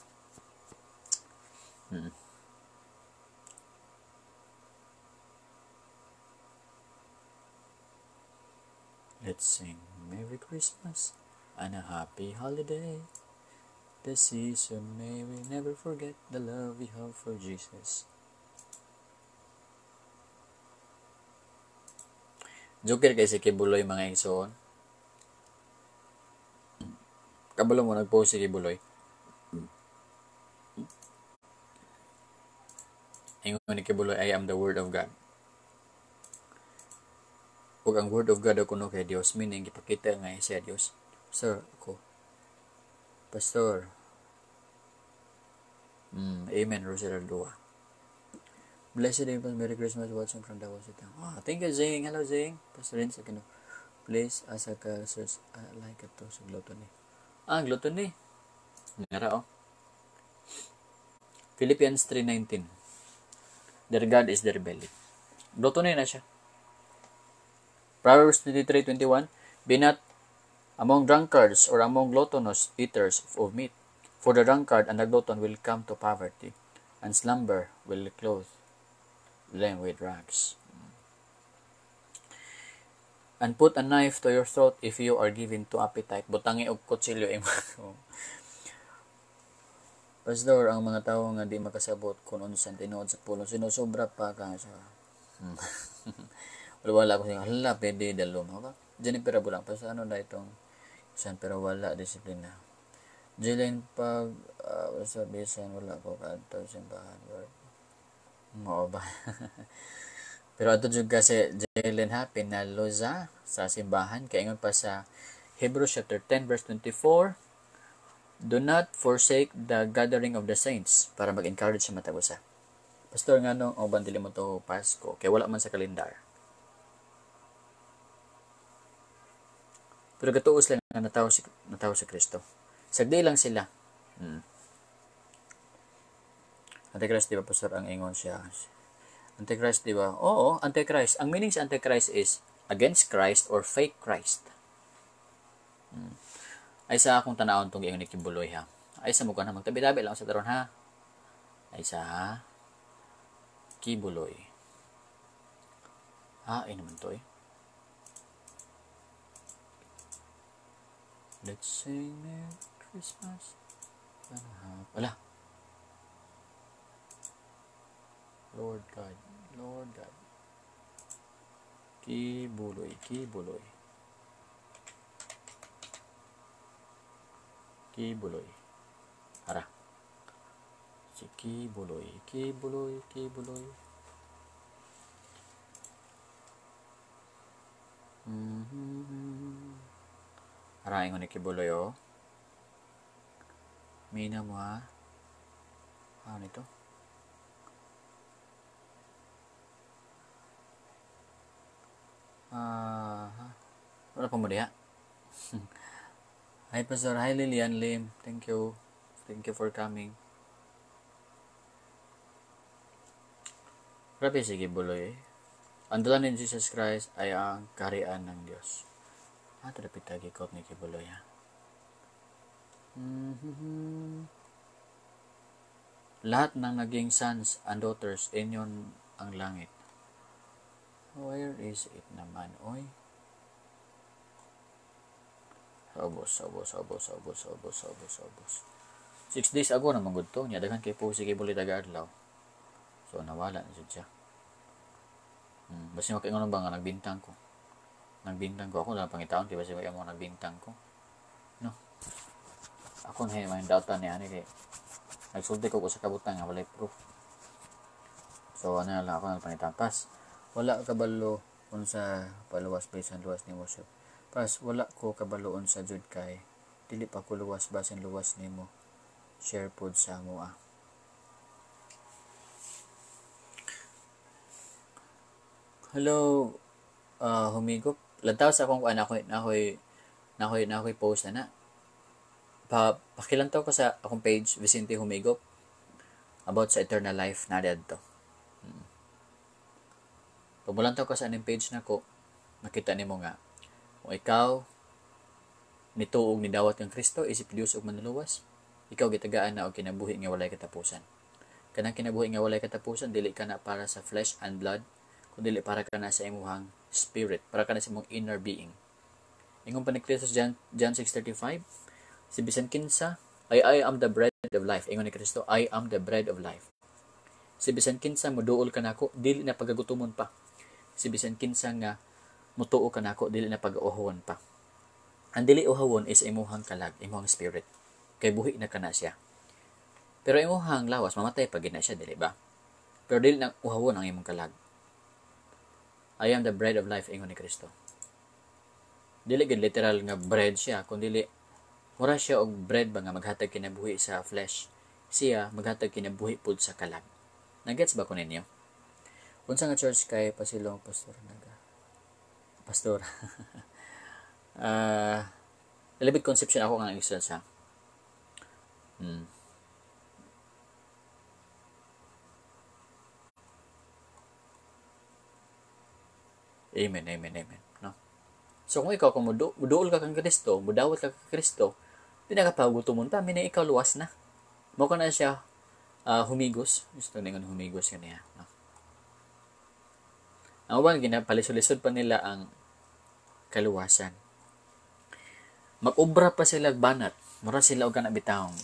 Let's sing Merry Christmas and a Happy Holiday. The season, may we never forget the love we have for Jesus. Joker kay si Kibuloy, mga igsoon. Kabalo mo nagpost si Kibuloy. Ingon ni Kibuloy, "I am the Word of God." Ug ang Word of God kuno kay Dios, meaning gipakita nga siya Dios. Sir, ako. Pastor. Amen, Rosella Dua. Blessed day, Merry Christmas, watching from Davao City. Ah, thank you, Zing. Hello, Zing. Pastor Rin sa kino. Please, asa ka, search, like ito sa gluttony. Ah, gluttony. Ngara, oh. Philippians 3:19. Their God is their belly. Gluttony na siya. Proverbs 23:21. Be not among drunkards or among gluttonous eaters of meat, for the drunkard and the glutton will come to poverty, and slumber will clothe them with rags. And put a knife to your throat if you are given to appetite. Butangi og kutsilyo imo. Pastor, ang mga tao nga di makasabot kung unsa tinuod sa pulong, sinusobra pa ka sa. Wala, wala ko siya. Hala, pwede dalom. Ha ba? Jennifer Abulang. Pastor, ano na itong isan pero wala disiplina. Jillian, pag sa bisan wala ko kaadto simbahan. Lord. Mao ba? Pero ato jud kasi Jalen ha, pinaloza sa simbahan kay ingon pa sa Hebrews chapter 10 verse 24, do not forsake the gathering of the saints, para mag-encourage sa matag usa. Pastor, ngano o dili mo to Pasko? Kay wala man sa kalendar. Pero gatuos lang nga natawo si Kristo. Sagdi lang sila. Antichrist, di ba, Pastor, ang ingon siya? Antichrist, di ba? Oo, Antichrist. Ang meaning sa Antichrist is against Christ or fake Christ. Ay sa akong tanawon tong ingon ni Kibuloy ha. Ay sa mukha na magtabi-tabi lang sa taron ha. Ay sa ha. Kibuloy. Ah, ay naman to eh. Let's sing Merry Christmas. Wala. Lord God, Lord God. Kibuloy, Kibuloy. Kibuloy. Ara. Si Kibuloy, Kibuloy, Kibuloy. Ara, ingon ni Kibuloy, oh. Mina mo, ha? Ano nito? Ah, wala pa mo diha. Hi, Pastor. Hi, Lilian Lim. Thank you. Thank you for coming. Grabe si Kibuloy eh. Ang dala ni Jesus Christ ay ang kaharian ng Diyos. Ah, ito tagikot ni Kibuloy ha. Lahat ng naging sons and daughters, inyon ang langit. Where is it naman, oy? Ubos, ubos, ubos, ubos, ubos, ubos, ubos. 6 days ago naman gud to. Nya daghan kay po si Kibuloy taga adlaw. So nawala na jud siya. Basta makaingon ba nga nagbintang ko. Nagbintang ko ako lang pangitaon kay basta mo nagbintang ko. No. Ako na may data ni ani kay nagsulti ko sa kabutang nga walay proof. So ano na lang ako nang pangitaon. Pas wala kabalo unsa paluwas bisan luwas nimo sir. Pas wala ko kabalo unsa jud kay dili pa ko luwas basin luwas nimo. Share pod sa mo ah. Hello, humigop. Lantaw sa akong kuan ako post na na. Pa pakilantaw ko sa akong page Vicente Humigop about sa eternal life na didto. Pag mulantaw ka sa aning page nako, makita nimo nga kung ikaw nituo og nidawat kang Kristo isip Dios ug manluluwas, ikaw gitagaan na og kinabuhi nga walay katapusan. Kanang kinabuhi nga walay katapusan dili kana para sa flesh and blood, kundi para kana sa imuhang spirit, para kana sa imong inner being. Ingon pa ni Kristo sa John 6:35, si bisan kinsa, I am the bread of life. Ingon ni Kristo, I am the bread of life. Si bisan kinsa moduol kanako, dili na pagagutomon pa. Si bisan kinsa nga mutuo kanako, dili na pag-uhawon pa. Ang dili uhawon is imuhang kalag, imuhang spirit. Kay buhi na kana siya. Pero imuhang lawas, mamatay pa gid na siya, dili ba? Pero dili na uhawon ang imong kalag. I am the bread of life, ingon ni Kristo. Dili gid literal nga bread siya, kun dili mura siya og bread ba nga maghatag kinabuhi sa flesh. Siya maghatag kinabuhi pud sa kalag. Nagets ba ko ninyo? Unsa nga church kay pasilong pastor naga? Pastor. Lalabit conception ako nga isa sa. Amen, amen, amen. No? So kung ikaw, kung muduol ka kang Kristo, mudawat ka kang Kristo, di na ka pagutumon pa, minay ikaw luwas na. Mao ka na siya humigos. Gusto na nga humigos yun niya. No? Ang uban, ginapalisod-lisod pa nila ang kaluwasan. Mag-obra pa sila banat. Mura sila og kanabitang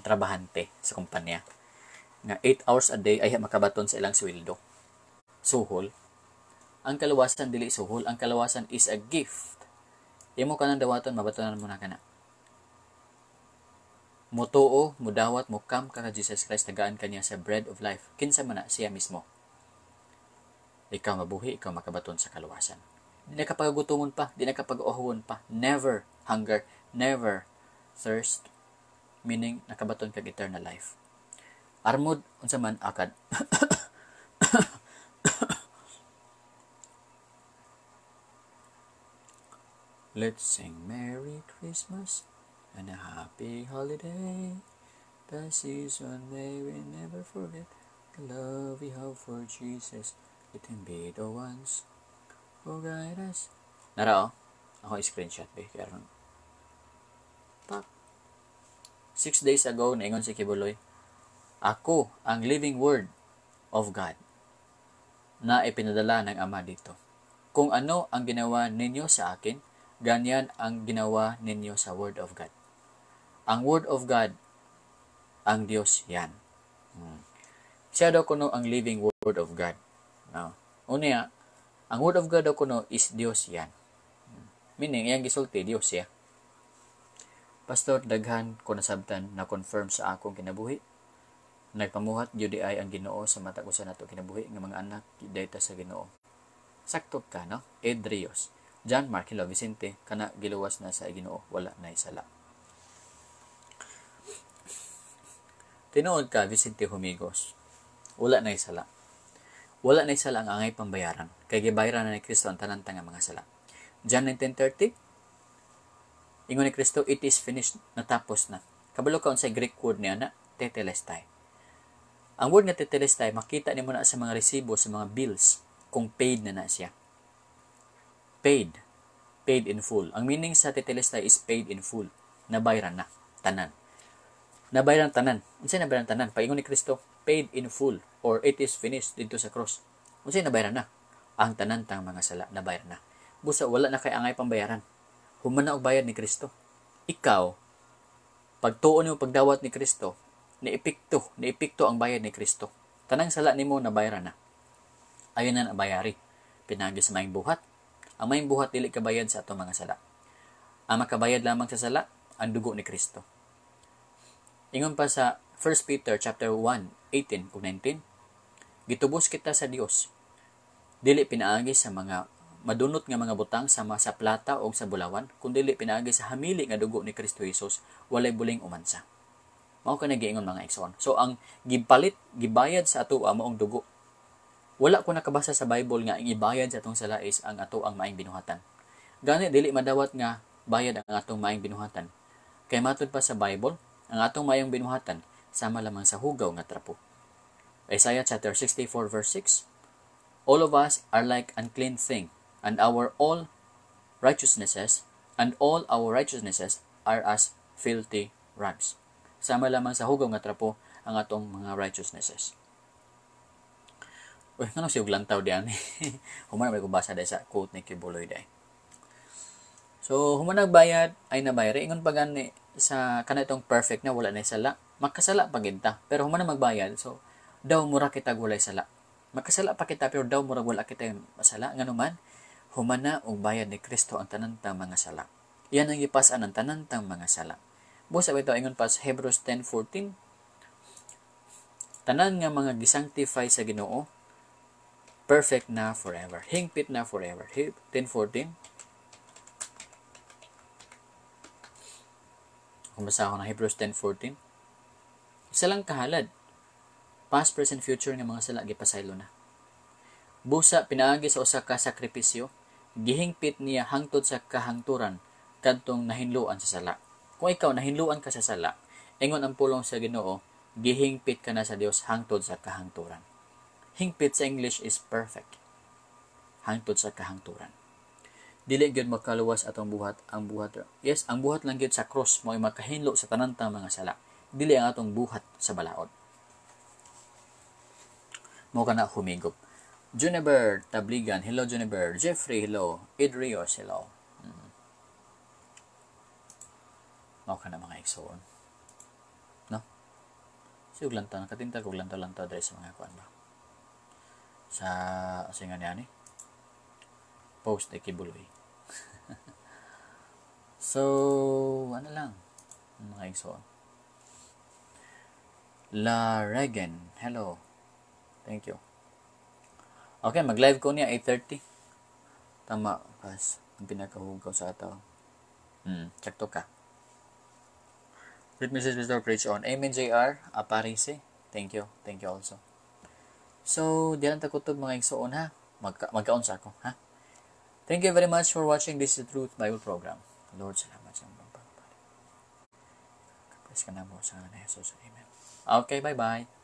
trabahante sa kumpanya. Nga 8 hours a day ay makabaton sa ilang sweldo. Suhol. Ang kaluwasan dili suhol, ang kaluwasan is a gift. Imo kanang dawaton, mabatonan mo na kana. Mutuo, mudawat, mukam ka ka Jesus Christ, tagaan kaniya sa bread of life. Kinsa man na siya mismo. Ikaw mabuhi, ikaw makabaton sa kaluwasan. Di na kapagagutomon pa, di na kapag-ohawon pa. Never hunger, never thirst. Meaning, nakabaton kag eternal life. Armod, unsa man, akad. Let's sing Merry Christmas and a Happy Holiday. The season may we never forget the love we have for Jesus. Let him be the ones who guide us. Nara, oh. Ako i-screenshot, be. Kaya ron. Pak. 6 days ago, naingon si Kibuloy, ako ang living word of God na ipinadala ng Ama dito. Kung ano ang ginawa ninyo sa akin, ganyan ang ginawa ninyo sa Word of God. Ang Word of God, ang Diyos yan. Siya daw kuno ang living Word of God. No. Unya, ang Word of God daw kuno is Diyos yan. Meaning, iyang gisulti, Diyos siya. Pastor, daghan ko nasabtan na confirm sa akong kinabuhi. Nagpamuhat gyud ay ang Ginoo sa matag usa nato kinabuhi nga mga anak dayta sa Ginoo. Sakto ka, no? Edrios. John Mark, hello, Vicente, kana giluwas na sa Ginoo, wala na sala. Tinuod ka, Vicente Humigos, wala na sala. Wala na sala ang angay pambayaran, kay gibayaran na ni Kristo ang tanan nga mga sala. John 19:30, ingon ni Kristo, it is finished, natapos na. Kabalo ka unsay Greek word niya na, tetelestai. Ang word nga tetelestai, makita nimo na sa mga resibo, sa mga bills, kung paid na na siya. Paid. Paid in full. Ang meaning sa tetelestai is paid in full. Nabayaran na. Tanan. Nabayaran tanan. Unsay nabayaran tanan? Paingon ni Kristo, paid in full or it is finished dito sa cross. Unsay nabayaran na? Ang tanan tang mga sala nabayaran na. Busa wala na kay angay pambayaran. Human na og bayad ni Kristo. Ikaw, pagtuon nimo pagdawat ni Kristo, niepekto ang bayad ni Kristo. Tanang sala nimo nabayaran na. Ayon na nabayari. Pinagi sa maayong buhat. Ang maayong buhat dili kabayad sa atong mga sala. Ang makabayad lamang sa sala, ang dugo ni Kristo. Ingon pa sa 1 Peter chapter 1, 18 ug 19, gitubos kita sa Dios. Dili pinaagi sa mga madunot nga mga butang sama sa plata o sa bulawan, kun dili pinaagi sa hamili nga dugo ni Kristo Jesus, walay buling umansa. Mao ka nagiingon mga igsoon. So ang gipalit, gibayad sa ato maong dugo. Wala ko nakabasa sa Bible nga ang ibayad sa atong sala is ang ato ang maayong binuhatan. Gani dili madawat nga bayad ang atong maayong binuhatan. Kay matud pa sa Bible, ang atong maayong binuhatan sama lamang sa hugaw nga trapo. Isaiah chapter 64 verse 6. All of us are like unclean thing, and our all righteousnesses, and all our righteousnesses are as filthy rags. Sama lamang sa hugaw nga trapo ang atong mga righteousnesses. Uy, ngano siya lantaw diyan? Human may kubasa dahil sa quote ni Quiboloy dahil. So, human nagbayad ay nabayad. Ingon pa gani sa kana itong perfect na wala na sala. Makasala pa gid ta, pero human na magbayad, so daw mura kita walay sala. Makasala pa kita pero daw murag wala kita masala. Ngano man, human na og bayad ni Kristo ang tanan tang mga sala. Iyan ang gipas-an ang tanan tang mga sala. Busa bitaw ingon pa sa Hebrews 10:14, tanan nga mga gisanctify sa Ginoo perfect na forever. Hingpit na forever. 10:14. Kung basa ako ng Hebrews 10:14, isa lang kahalad. Past, present, future nga mga sala gipasaylo na. Busa pinaagi sa usa ka sakripisyo, gihingpit niya hangtod sa kahangturan kadtong nahinloan sa sala. Kung ikaw nahinloan ka sa sala, ingon ang pulong sa Ginoo, gihingpit ka na sa Dios hangtod sa kahangturan. Hingpit sa English is perfect. Hangtod sa kahangturan. Dili gyud makaluwas atong buhat, ang buhat. Yes, ang buhat lang gyud sa cross mo'y makahinlo sa tanan tang mga sala. Dili ang atong buhat sa balaod. Mo kana humigop. Juniper Tabligan, hello Juniper. Jeffrey, hello. Idrios, hello. Mao kana mga igsoon. No? Siug lantaw, nakatinta kog lantaw-lantaw diri sa mga kuan ba. Sa singa niya ni post ni Quiboloy. So, ano lang mga igsoon. La Regen, hello. Thank you. Okay, mag-live ko niya 8:30. Tama, pas ang pinakahugaw sa ato. Sakto ka. Great Mrs. Mr. Preach on. Amen, JR. Aparisi. Thank you. Thank you also. So, di lang takutob mga igsoon ha. Magkaon sa ako, ha? Thank you very much for watching this is the Truth Bible Program. Lord, salamat sa iyong pagpapala. Praise ka na mo sa ngalan ni Jesus. Amen. Okay, bye-bye.